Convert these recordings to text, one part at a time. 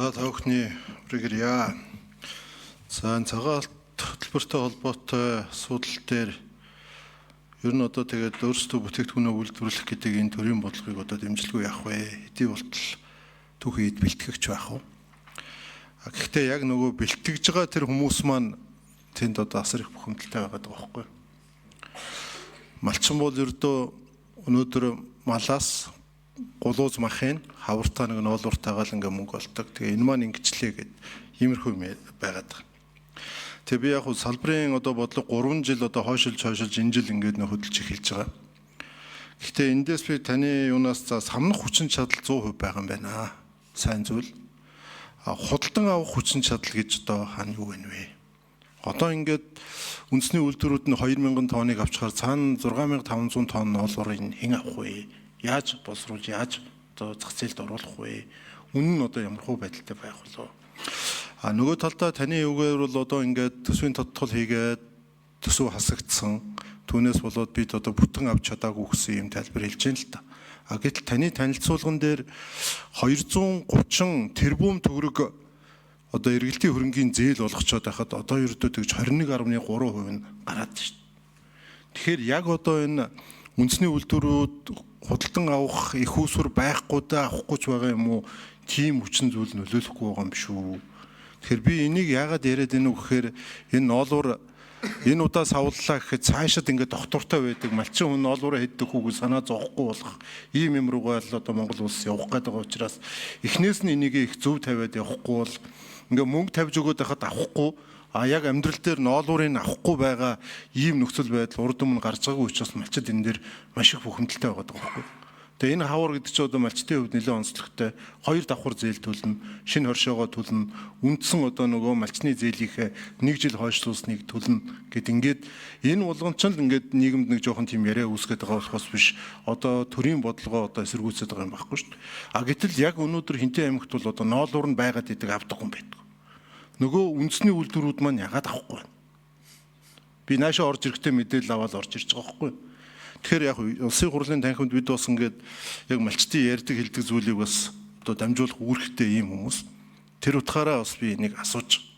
За, та бүхний бүрийг ирья. За, энэ цагаан алт хөтөлбөртэй холбоотой асуудал дээр ер нь одоо тэгээд өөрсдөө бүтээгдэхүүнээ үйлдвэрлэх гэдэг энэ төрийн бодлогыг одоо дэмжлэгүй яах вэ? Хэдий болтол түүхий эд бэлтгэгч байх уу? А гэхдээ яг нөгөө бэлтгэж байгаа тэр хүмүүс маань тэнд одоо асар их бухимдалтай байгаа байхгүй юу? Малчин бол ердөө өнөөдөр малаас гулууз махын хавартаа нэг ноолууртайгаа л ингээ мөнгө олдог. Тэгээ энэ маань ингэчлээ гэд иймэрхүү юм байгаад байгаа. Тэгээ би яг хуу салбарын одоо бодлого 3 жил одоо хойшилж энэ жил ингээд нөх хөдөлж эхэлж байгаа. Гэхдээ эндээс би таны юунаас за самнах хүчин чадал 100% байгаа юм байна. Сайн зүйл. А худалдан авах хүчин чадал гэж одоо хаана юу вэ вэ? Одоо ингээд үндэсний үйлдвэрүүд нь 2000 тонныг авчгаар цаана 6500 тонн ноолуурыг хэн авах вэ? Яаж боловсруулж, яаж одоо зах зээлд оруулах вэ? Үнэн нь одоо ямар хуу байдалтай байх болов? А нөгөө талдаа таны үгээр бол одоо ингээд төсвийн тодтол хийгээд төсөв хасагдсан. Түүнээс болоод бид одоо бүтэн авч чадаагүй гэсэн юм тайлбар хэлж байна л та. А гэтэл таны танилцуулган дээр 230 тэрбум төгрөг одоо эргэлтийн хөрөнгийн зээл болгочоод байхад одоо ердөө тэгж 21.3% нь гараад шүү дээ. Тэгэхээр яг одоо энэ үндэсний үйлдвэрүүд худалдан авах их усүр байхгүй да авахгүй ч байгаа юм уу? Тийм хүчин зүйл нөлөөлөхгүй байгаа юм биш үү? Тэгэхээр би энийг яагаад яриад байна вэ гэхээр энэ ноолуур энэ удаа савллаа гэхэд цаашид ингээд доктортой байдаг малчин хүн ноолуураа хэддэг хүүг санаа зовхгүй болох ийм юм руугаа л одоо Монгол улс явах гээд байгаа учраас эхнээс нь энийг их зөв тавиад явахгүй бол ингээ мөнгө тавьж өгөөд байхад авахгүй, а яг амьдрал дээр ноолуурыг авахгүй байгаа ийм нөхцөл байдал урд өмнө гарч байгаагүй учраас малчид энэ дээр маш их бухимдалтай байгаа байхгүй. Тэгээ энэ хавар гэдэг чинь одоо малчтын хувьд нэлээд онцлогтой. Хоёр давхар зээл төлнө, шинэ хоршоогоо төлнө, үндсэн одоо нөгөө малчны зээлийнхээ нэг жил хойшлуулсныг төлнө гэд ингээд энэ болгон ч л ингээд нийгэмд нэг жоохон тийм яриа үүсгээд байгаа болохоос биш одоо төрийн бодлогоо одоо эсэргүүцээд байгаа юм байхгүй шүү дээ. А гэтэл яг өнөөдөр Хинтээ аймагт бол одоо ноолуур нь байгаад идэг авдаг юм байдаг. Нөгөө үндэсний үйлдвэрүүд маань ягаад авахгүй байна? Би наашаа орж ирэхдээ мэдээлэл аваад орж ирж байгаа байхгүй юу? Тэгэхээр яг улсын хурлын танхимд бид бас ингээд яг малчтын ярьдаг хэлдэг зүйлийг бас одоо дамжуулах үүрэгтэй ийм хүмүүс. Тэр утгаараа бас би энийг асууж.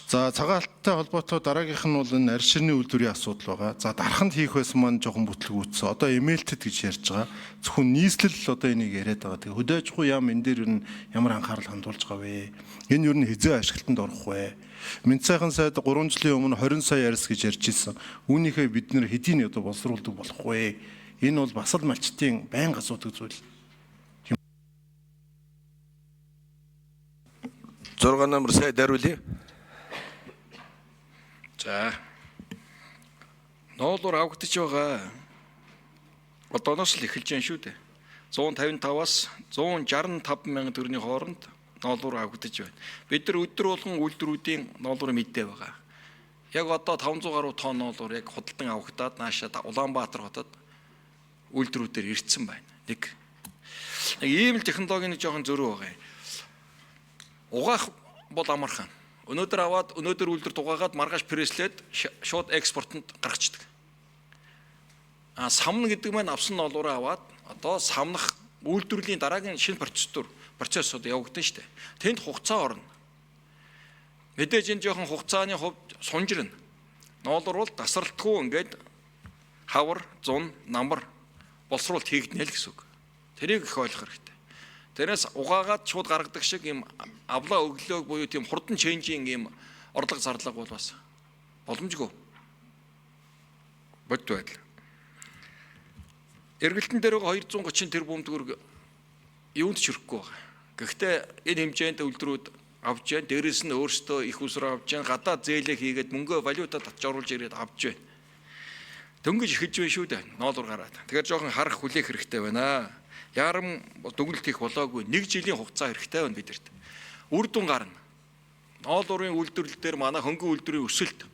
За, цагаан алттай холбоотой дараагийнх нь бол энэ арь ширний үйлдвэрийн асуудал байгаа. За, дарханд хийх байсан маань жоохон бүтлгүүцсэн. Одоо эмээлтэд гэж ярьж байгаа. Зөвхөн нийслэл одоо энийг яриад байгаа. Тэгээ хөдөө аж ахуй яам энэ дээр ер нь ямар анхаарал хандуулж байгаа вэ? Энэ ер нь хизээ ашиглалтанд орох вэ? Мэнд сайхан сайд 3 жилийн өмнө 20 сая арьс гэж ярьж ирсэн. Үүнийхээ бид нэр хэдийн одоо боловсруулдаг болох вэ? Энэ бол бас л малчтын байнга асуудаг зүйл. 6 номер сайд хариулъя. За. Ноолуур авагдаж байгаа. Одооноос л эхэлж байна шүү дээ. 155-аас 165 мянган төгрөгийн хооронд ноолуур авагдаж байна. Бид нар өдөр болгон үйлдвэрүүдийн ноолуур мэдээ байгаа. Яг одоо 500 гаруй тонн ноолуур яг худалдан авагдаад наашаа Улаанбаатар хотод үйлдвэрүүдээр ирсэн байна. Нэг ийм л технологийн нэг жоохон зөрүү байгаа юм. Угаах бол амархан. Өнөөдөр аваад өнөөдөр үйлдвэр дугаагаад маргааш пресслээд шууд экспортод гаргачихдаг. А самна гэдэг маань авсан ноолуураа аваад одоо самнах үйлдвэрлэлийн дараагийн шинэ процессууд явагдана шүү дээ. Тэнд хугацаа орно. Мэдээж энэ жоохон хугацааны хувьд сунжирна. Ноолуур бол тасралтгүй ингээд хавар, зун, намар боловсруулалт хийгдэнэ л гэсэн үг. Тэрийг их ойлгох хэрэгтэй. Тэрнээс угаагаад шууд гаргадаг шиг юм авлаа өглөөг буюу тийм хурдан ченжийн юм орлого зарлага бол бас боломжгүй. Бодит байдал. Эргэлтэн дээр 230 тэрбум төгрөг юунд ч хүрэхгүй байгаа. Гэхдээ энэ хэмжээнд үйлдвэрүүд авч जैन, дээрэс нь өөрсдөө их усраа авч जैन, гадаад зээлээ хийгээд мөнгөө валюта татж оруулж ирээд авч байна. Дөнгөж эхэлж байна шүү дээ. Ноолуур гараад. Тэгэхээр жоохон харах хүлээх хэрэгтэй байна. Ярам дүгнэлт хийх болоогүй. Нэг жилийн хугацаа хэрэгтэй байна бидэрт. Үр дүн гарна. Ноолуурын үйлдвэрлэл дээр манай хөнгөн үйлдвэрийн өсөлт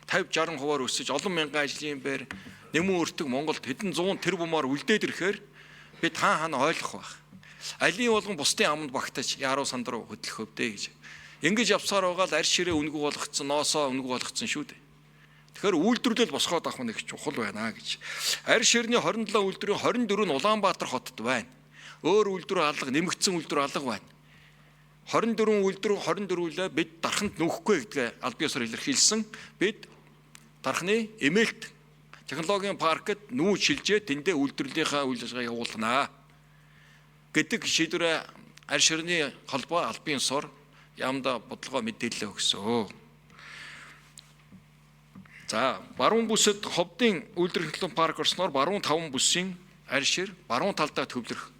50 60 хувиар өсөж олон мянган ажлын байр нэмэн өртөг Монголд хэдэн зуун тэрбумаар үлдээд ирэхээр би та хана ойлгох байх. Алийн болгон бусдын аманд багтаж яруу санд руу хөдлөх өвдөө гэж. Ингэж явсаар байгаа л арь ширээ үнэгүй болгоцсон, ноосоо үнэгүй болгоцсон шүү дээ. Тэгэхээр үйлдвэрлэл босгоод авах нь их чухал байна гэж. Арь ширний 27 үйлдвэрийн 24 нь Улаанбаатар хотод байна. Өөр үйлдвэр алга, нэмэгдсэн үйлдвэр алга байна. 24 үйлдвэр 24-лөө бид дарханд нүүхгүй гэдгээ аль биесээр илэрхийлсэн. Бид дархны эмээлт технологийн паркт нүүж шилжээ тэндээ үйлдвэрлэлийнхаа үйл ажиллагаа явуулнаа гэдэг шийдвэрээ арь ширний холбоо албан ёсоор яамда бодлогоо мэдээлэл өгсөн. За, баруун бүсэд ховдын үйлдвэрлэлийн технологийн парк орсноор баруун 5 бүсийн арь шир баруун талдаа төвлөрөх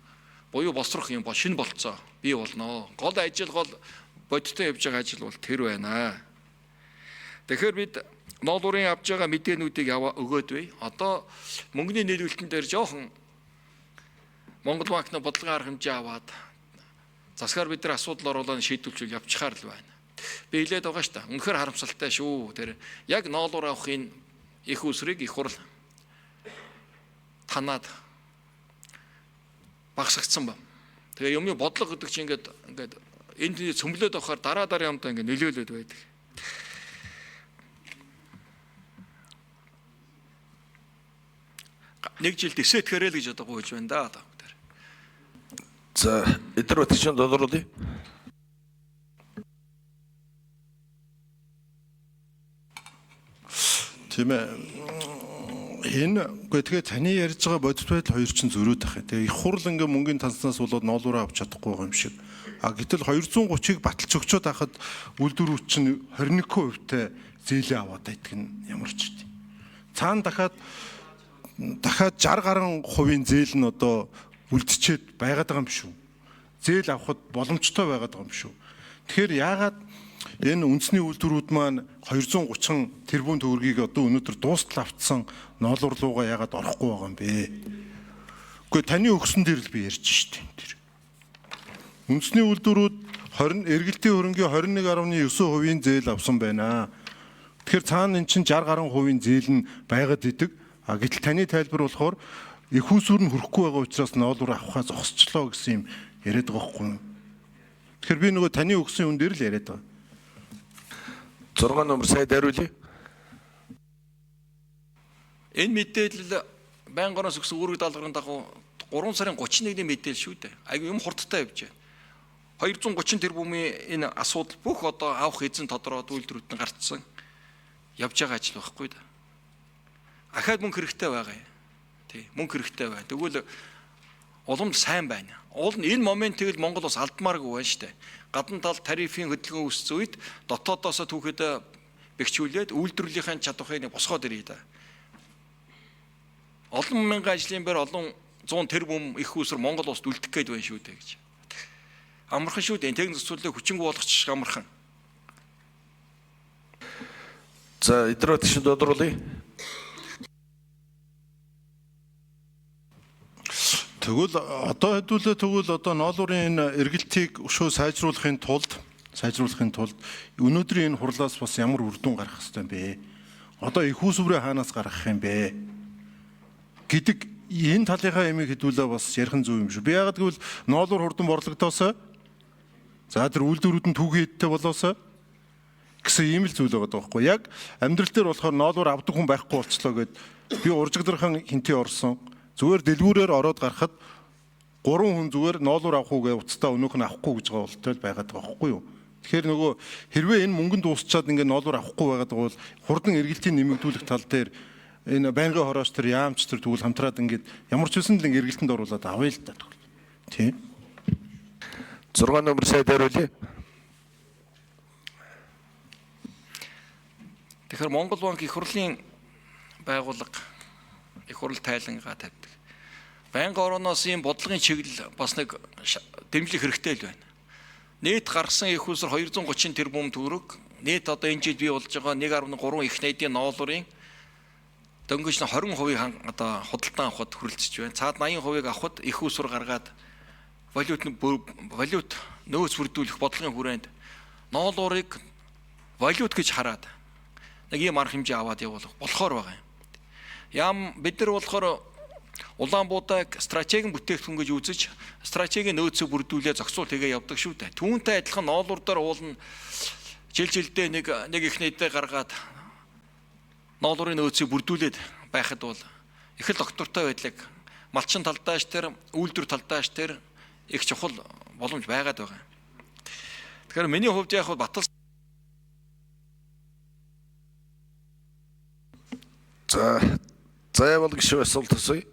буюу босрох юм бол шинэ болцоо бий болно. Гол ажил, гол бодиттой явж байгаа ажил бол тэр байна. Тэгэхээр бид ноолуурын авж байгаа мэдээнүүдийг яваа өгөөд бай. Одоо мөнгөний нийлүүлэлтэн дээр жоохон Монгол банкны бодлогын арга хэмжээ аваад засгаар бид нар асуудал оруулаад шийдвэрлжүүл явчихаар л байна. Би хэлээд байгаа шүү дээ. Үнэхээр харамсалтай шүү. Тэр яг ноолуур авах энэ их усрыг их хурл танаад багасгацсан ба. Тэгээ юмны бодлого гэдэг чинь ингээд энд цөмлөөд авахар дараа дараа юмдаа ингээд нөлөөлөд байдаг. Нэг жилд эсэтгэрэй л гэж одоо гуйж байна да. За, эдгээр батчин тодруулъя. Тийм ээ. Энэ үгүй тэгээ таны ярьж байгаа бодит байдал хоёр чинь зөрөөд ах. Тэгээ их хурл ингээ мөнгөний танснаас болоод ноолуураа авч чадахгүй байгаа юм шиг. А гэтэл 230-ыг баталж өгчөөд хахад үйлдвэрүүд чинь 21% тай зээлээ аваад байдаг нь ямар ч тийм. Цаана дахиад 60 гаруй хувийн зээл нь одоо үлдчихэд байгаад байгаа юм шүү. Зээл авахд боломжтой байгаад байгаа юм шүү. Тэгэхээр яагаад энэ үндэсний үйлдвэрүүд маань 230 тэрбум төгрөгийг одоо өнөөдөр дуустал автсан ноолуур руугаа яагаад орохгүй байгаа юм бэ? Үгүй таны өгсөн дээр л би ярьж штеп тэр. Үндэсний үйлдвэрүүд 20 эргэлтийн хөрөнгийн 21.9% зээл авсан байна. Тэгэхээр цаана эн чинь 60 гаруй хувийн зээл нь байгаад идэг. А гэтэл таны тайлбар болохоор их усүр нь хөрөхгүй байгаа учраас ноолуур авахаа зогсчлоо гэсэн юм яриад байгаа байхгүй юу? Тэгэхээр би нөгөө таны өгсөн юм дээр л яриад байгаа. 6 номер сайд хариулъя. Энэ мэдээлэл байнгын ороос өгсөн үүрэг даалгаврын дагуу 3 сарын 31-ний мэдээлэл шүү дээ. Айгүй юм хурдтай явж байна. 230 тэрбумын энэ асуудал бүх одоо авах эзэн тодроод үйлдвэрүүд нь гарцсан явж байгаа ажил байхгүй да. Ахаад мөнгө хэрэгтэй байгаа юм. Тий, мөнгө хэрэгтэй байна. Тэгвэл улам сайн байна. Уул нь энэ моментыг л Монгол бас алдмааргүй байна шүү дээ. Гадна тал тарифын хөдөлгөөн үүссэн үед дотоодоосоо түүхэд бэхжүүлээд үйлдвэрлэлийн чадварыг босгоод ирье да. Олон мянган ажлын байр, олон 100 тэрбум их усэр Монгол улсад үлдэх гээд байна шүү дээ гэж. Амархан шүү дээ. Техник зохицуулалтыг хүчингү болгочих амархан. За, эдгээр батчин тодруулъя. Тэгвэл одоо хэдүүлээ тэгвэл одоо ноолуурын энэ эргэлтийг өшөө сайжруулахын тулд өнөөдрийн энэ хурлаас бас ямар үр дүн гарах ёстой юм бэ? Одоо их усврээ хаанаас гаргах юм бэ? Гэдэг энэ талынхаа ямиг хэдүүлээ бас ярих нь зөв юм шүү. Би яагаад гэвэл ноолуур хурдан борлогдоосоо за тэр үйлдвэрүүд нь түүхий эдтэй болоосоо гэсэн ийм л зүйл байгаа байхгүй. Яг амьдрал дээр болохоор ноолуур авдаг хүн байхгүй болцлоо гэд би уржигдрхан хинтээ орсон. Зүгээр дэлгүүрээр ороод гарахад 3 хүн зүгээр ноолуур авах уу гэж уцтаа өнөөх нь авахгүй гэж байгаа болтой л байгаад байгаа байхгүй юу. Тэгэхээр нөгөө хэрвээ энэ мөнгөн дуусчаад ингээ ноолуур авахгүй байгаад бол хурдан эргэлтийн нэмэгдүүлэх тал дээр энэ байнгын хорооч тэр яамч тэр тэгвэл хамтраад ингээд ямар ч үсэн л ингээ эргэлтэнд оруулаад авъя л та тэгвэл. Тийм. 6 номер сайд хариулъя. Тэгэхээр Монгол банк их хурлын байгууллага их хурл тайлангаа тавьдаг. Байнгын орооноос ийм бодлогын чиглэл бас нэг дэмжлэг хэрэгтэй л байна. Нийт гаргасан их усэр 230 тэрбум төгрөг, нийт одоо энэ жил бий болж байгаа 1.3 их найдын ноолуурын дөнгөж нь 20% одоо худалдан авахд хүрэлцэж байна. Цаад 80%-ыг авахд их усүр гаргаад валют нөөц бүрдүүлэх бодлогын хүрээнд ноолуурыг валют гэж хараад нэг ийм арга хэмжээ аваад явуулах болохоор байгаа юм. Ям бид нар болохоор улаан буудаг стратегийн бүтээгдэхүүн гэж үзэж стратегийн нөөцөө бүрдүүлээ зохицуул хийгээ явдаг шүү дээ. Түүнтэй адилхан ноолуур дээр уулна жил жилдээ нэг их нийтээ гаргаад ноолуурын нөөцийг бүрдүүлээд байхад бол их л доктортой байдлыг малчин талдааш тэр үйлдвэр талдааш тэр их чухал боломж байгаад байгаа юм. Тэгэхээр миний хувьд яг батал За, зайвал гişүү асуулт асууя.